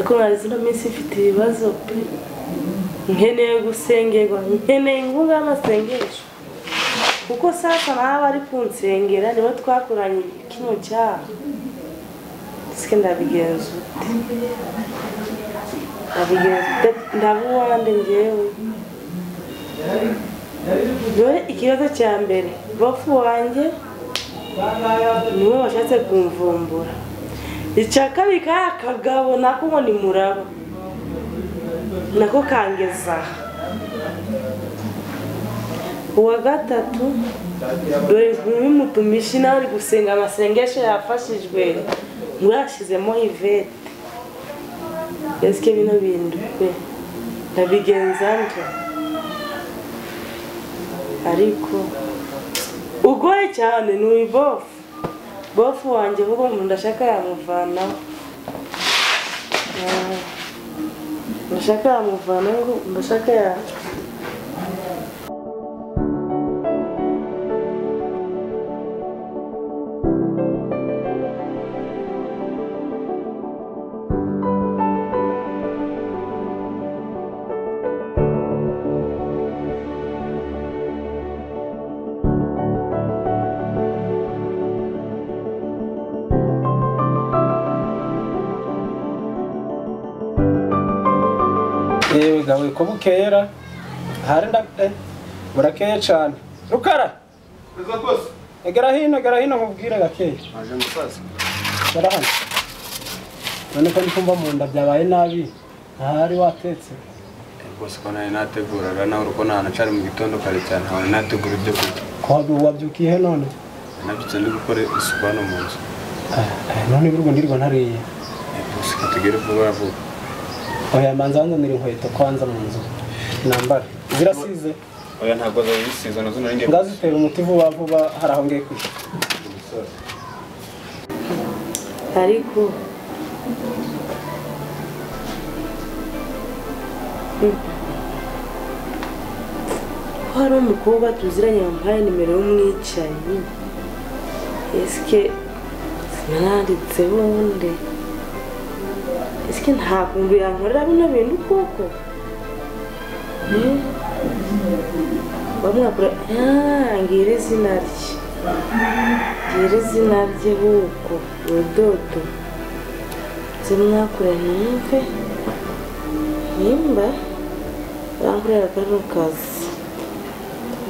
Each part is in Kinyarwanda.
Ariko murazi ino minsi mfite ibibazo pe. Nkeneye gusengerwa, nkeneye inkunga y'amasengesho. Kuko sasa nawe ari kunsengera nibo twakoranye kino cyaha. Sike ndabigenza ute? Ndabigenza ute? Ndabuwande njyewe. Dore ikibazo cya mbere, bofu wanjye niwe washatse kumvumbura. Icya kabiri kaya kagabo nako ngo ni muraba. Nako kangeza. Uwa gatatu dore nkumi mutumishi nawe ari gusenga amasengesho yafashijwe ngo yashizemo Yvette. Eske bino bintu pe ndabigenza nte? Ariko ugoye cyane ni uyu bofu. Bofu wanjye kuko ndashaka yamuvanaho. Ndashaka yamuvanaho, ndashaka ya Yewe gawe ko bukera hari nda burakeye cyane. Rukara Nza kose. Egera hino nkubwire gakeye. Aje musaza. Barahano. None ko ndikumva mu nda byabaye nabi. Ahari watetse. Rwose ko nari nateguraga nawe uko nta mu gitondo kare cyane ntawe nategura ibyo kurya. Ko wabyukiye none? Nabyutse ndi gukora isuku hano mu nzu. None burwo ndirwa ntariye. Rwose ko tugere vuba vuba. Oya manza nzanira inkweto kwanza mu nzu. Nambara. Zirasize. Oya ntabwo zisize nazo nari ngiye. Ngazitera umuti vuba vuba hari aho ngiye kujya. Ariko hari umukobwa tuziranye wampaye nimero y'umwicanyi. Eske sinanditseho nde? Eske nta kuntu yankorera bino bintu koko? Bamwakora ngira izina rye. Ngira izina rye huko Rudodo. Zimwakure numve nimba bankorera kano kazi.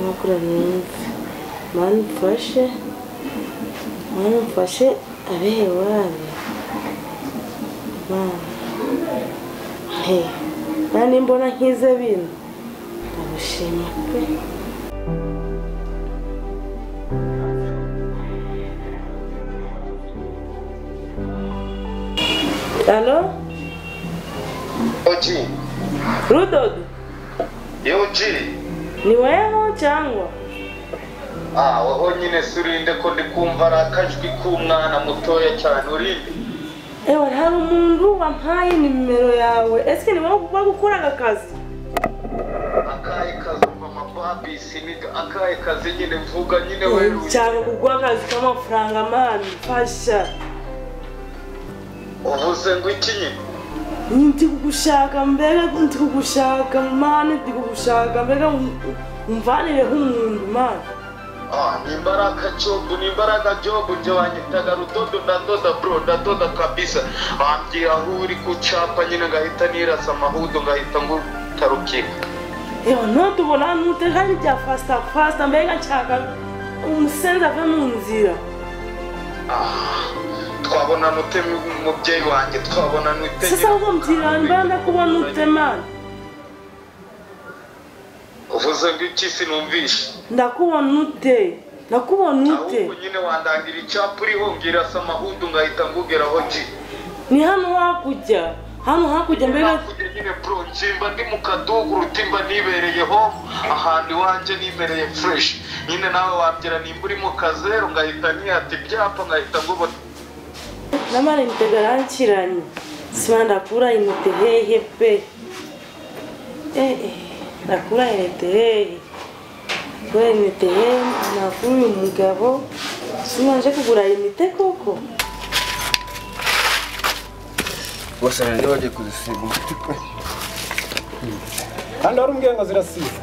Mwakure numve. Mani mfashe abehe wani. Mani. Hey, nani mbona nkize bino. Ndagushima pe. Allo? Oji. Rudodo. Yoji. Ni wewe cyangwa? Ah, wowe nyine surinde ko ndikumva arakajwi k'umwana mutoya cyane urinde. Ewe hari umuntu wampaye nimero yawe. Eske ni wowe gukora akazi? Akaye kazi mama babisi ni akaye kazi nyine mvuga nyine wewe. Cyangwa kugwa akazi k'amafaranga man, fasha. Uvuze ngo iki nyine? Ndi kugushaka mbega ndi kugushaka man, ndi kugushaka mbega umvanire umuntu man. Ah, nimbaraka job, nimbaraka job nje wanyitaga Rudodo ndadoda bro, ndadoda kabisa. Bambwira aho uri kucapa nyine ngahita nirasa amahudo ngahita ngutarukira. Ewa no tubona nute kandi bya fasta fasta mbega nshaka umusenza ave mu nzira. Ah, twabona nute mubyeyi wanjye, twabona nute. Sasa uko mtira mbanda kubona nute man. Uvuze ngo iki sinumvishe? Ndakubona ute? Ndakubona ute? Ahubwo nyine wandangira icyapa uriho ngira amahudu ngahita ngugeraho ji. Ni hano hakujya. Hano hakujya mbega hakujya nyine bro, njimba ndi mu kadugu rutimba nibereyeho ahantu iwanjye nimereye fresh. Nyine nawe wambwira nimba uri mu kazero ngahita nihata ibyapa ngahita ngubona. Namara integarankiranye. Sima ndakura inite hehe pe. Ndakura inite hehe. Ndakura inite hehe nakura uyu mugabo. Sima nje kugura inite koko. Bose rero bagiye kuzisiga umuti pe. Kandi wari umbwiye ngo zirasize.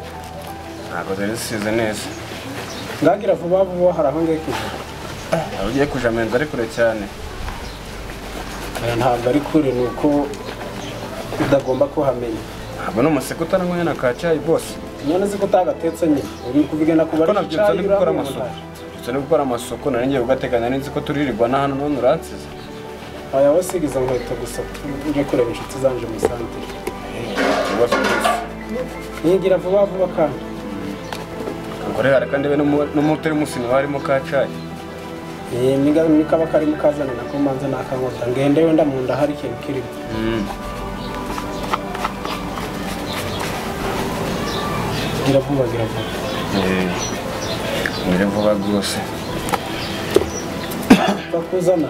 Ntabwo zirasize neza. Ndagira vuba vuba hari aho ngiye kuja. Aho ugiye kuja menza ari kure cyane. Ntabwo ari kure ni uko udagomba kuhamenya. Ntabwo n'umuseko utananywe na ka cyayi bose. None uzi ko utagatetse nyine. Uri kubigenda kuba ari icyayi gukora amasuku. Nari gukora amasuku nari ngiye kugatekanya nari nzi ko turirirwa na hano none uransize. Aya wasiga izo nkweto gusa uje kureba inshuti zanje mu santere. Nigira vuba vuba kandi. Ngorera kandi be n'umuteri musini warimo ka cyayi. Niga nikaba kari mukazana nako manza nakankota ngende wenda munda hari ikintu kirimo. Gira vuba gira vuba. Ngire vuba rwose. Bakuzana.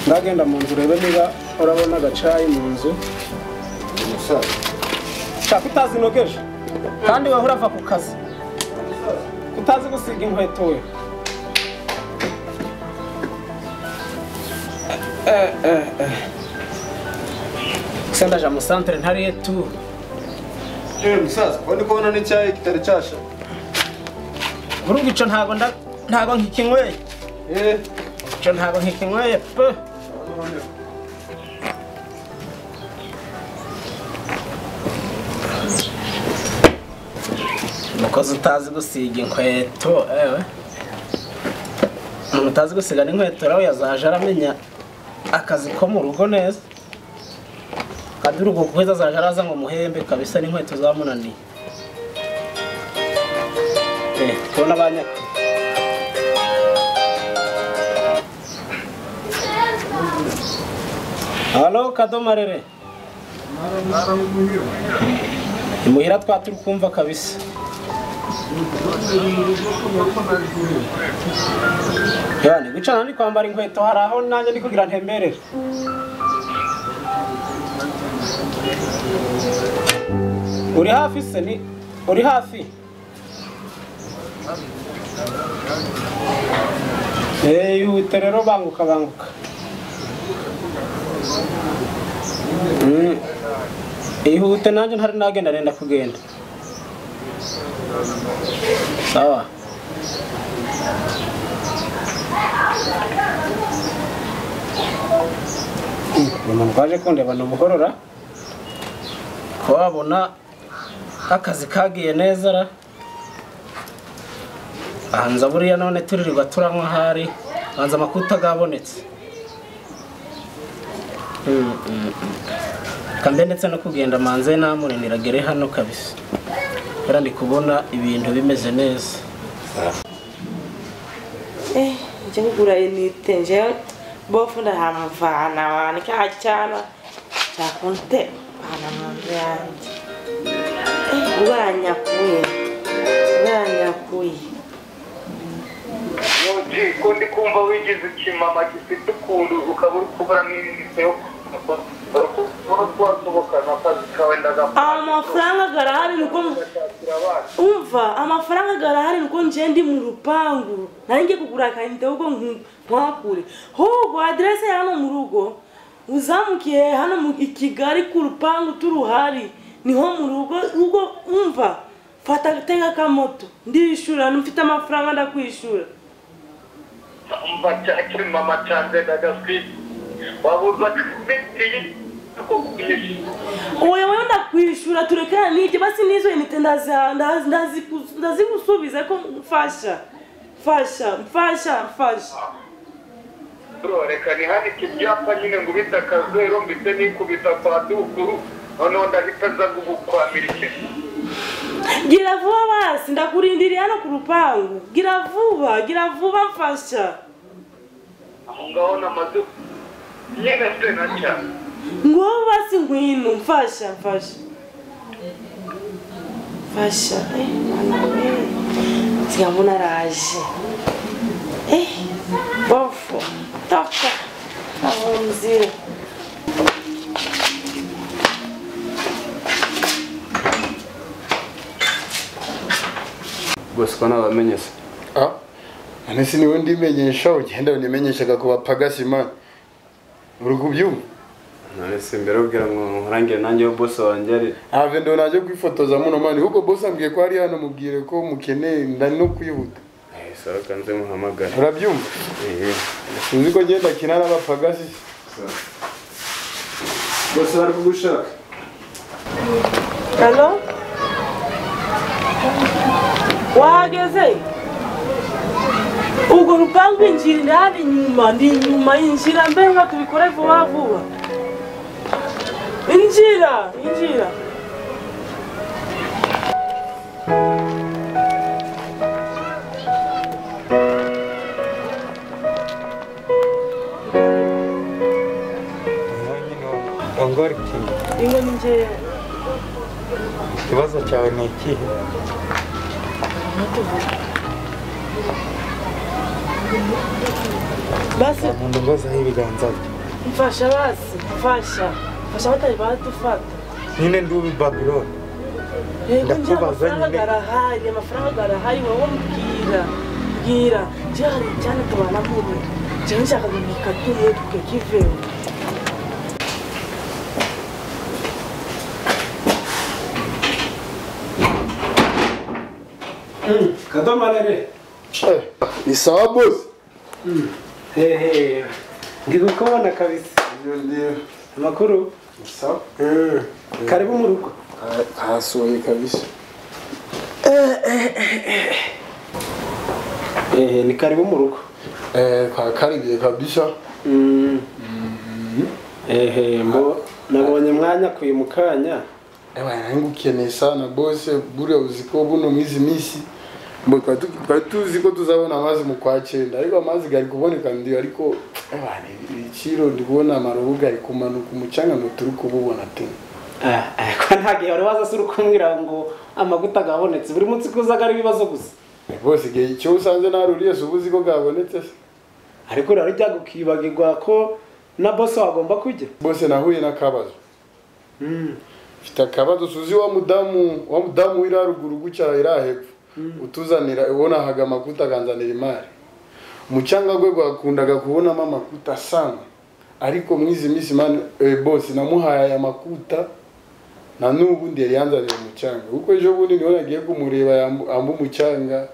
Ndagenda mu nzu urebe niba urabona agacayi mu nzu. Shaka utazinogeje kandi wahora ava ku kazi. Utazi gusiga inkweto we. Sendaja mu centre ntariye tu. Musaza, ko ndi kubona n'icyayi kitari cyasha. Urugo ico ntago nkikinyweye. Ico ntago nkikinyweye pe. Mukozi utazi gusiga inkweto ewe. Umuntu utazi gusiga n'inkweto rawe yazaje aramenya akazi ko mu rugo neza. Kandi urugo kweza azaje araza ngo muhembe kabisa n'inkweto zamunaniye. Kubona banyaka. Halo Kadomarere. Imuhira twaturi kumva kabisa. Yani gucana ni kwambara inkweto hari aho nanjye ndi kugira ntemberere. Uri hafi se ni uri hafi? Ihute rero banguka banguka. Ihute nanjye ntari nagenda nenda kugenda. Sawa. Umuntu waje kundeba ni ubuhorora ko wabona akazi kagiye neza ra. Ahanza buriya none turirirwa turanywa hari banza amakuta gabonetse. Kambe ndetse no kugenda manze namurinira gere hano kabisa. Era ndi kubona ibintu bimeze neza. Nje kugura inite nje bofu ndahamuvana wanikachana chakunte pana mundu yanje. Uranyakuye. Uranyakuye. Yoji ko ndi kumva wigize ikimama gifite ukuntu ukaba uri kubura n'ibintu yo amafaranga garahari nuko umva amafaranga garahari nuko nje ndi mu rupangu nari ngiye kugura akayinite ubwo nkwakure ahubwo aderese ya hano mu rugo uzamukiye hano mu Kigali ku rupangu turuhari niho mu rugo ubwo umva fata tega kamoto ndishura mfite amafaranga ndakwishura umva cyakiri mama cyanze ndagafite wabuza kumiti Oya wewe ndakwishura turekana n'ibyo basi nizo inite ndazigusubiza ko mfasha mfasha mfasha mfasha bro reka nihanike ibyapa nyine ngo ubite akazero mbite nikubita kwa dukuru noneho ndahita nza gukwamira ikintu. Gira vuba basi ndakurindiriye hano ku rupangu gira vuba mfasha aho ngaho namaze nyine se na cyane ngo basi ngwino mfasha mfasha mfasha mwana we nsigamuna raje bofu toka aho mzira Gusa ko nabamenye se. None se niwe ndimenyesha ugenda unimenyeshaga ku bapagasi man. Uri kubyumva? None se mbere ubwira ngo nkurangire nanjye yo boss wanjye ari. Ave ndo naje kwifotoza muno mani huko boss ambwiye ko ari hano mubwire ko mukeneye ndani no kwihuta. Sawa kanze muhamagara. Urabyumva? Sinzi ko ngenda kina n'abapagasi. Boss bari kugushaka. Hello? Wahageze? Ubwo rupangu injira ndari inyuma, ndi inyuma injira mbe nka tubikore vuba vuba. Injira, injira. Ingo ninje. Ikibazo cyawe ni ikihe? Basi umuntu ngozaho ibiganza bye. Mfasha basi, mfasha. Mfasha batari badufata. Nyine ndubi Babylon. Ndakubaza nyine. Garahari, amafaranga garahari wowe mbwira. Mbwira, cyari cyane tubana kumwe. Cyane nshaka gukata umutwe kiveho. Kadomarere. Ni sawa boss. Hehe. Ndi gukubona kabisa. Ndio. Amakuru? Sawa. Karibu mu rugo. Hasoye kabisa. Ni karibu mu rugo. Kwa karibye kabisa. Mbo nabonye mwanya kwimukanya. Ngukeneye sana boss buriya uziko buno mwizi misi. Mbo twatuzi ko tuzabona amazi mu kwa 9 ariko amazi gari kuboneka ndiyo ariko ibiciro ndi kubona amarubuga ari kumanuka umucanga ngo turi kububona te. Ko ntagiye wari waza suri kumwira ngo amaguta gabonetse buri munsi kuzaga ari ibibazo gusa. Boss igihe cyo usanze naruriye subuzi ko gabonetse se. Ariko rero rya gukibagirwa ko na boss wagomba kujya. Boss nahuye nakabazo. Mfite akabazo suzi wa mudamu wiraruguru gucya irahepfo. Utuzanira ubona haga amakuta kanzanira imari. Umucanga gwe gwakundaga kubonamo amakuta sana. Ariko mwizi misi man boss namuhaye amakuta na nubu ndiye yanzanira umucanga. Uko ejo bundi niho nagiye kumureba amba umucanga.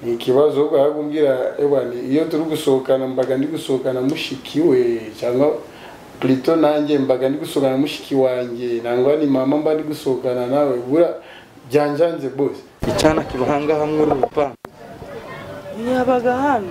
Ni ikibazo uko yakumbwira ebani iyo turi gusohokana mbaga ndi gusohokana mushiki we cyangwa plutôt nanjye mbaga ndi gusohokana mushiki wanjye nangwa ni mama mba ndi gusohokana nawe bura byanjanze boss. Icyana kibahanga hamwe urupangu. Yabaga hano.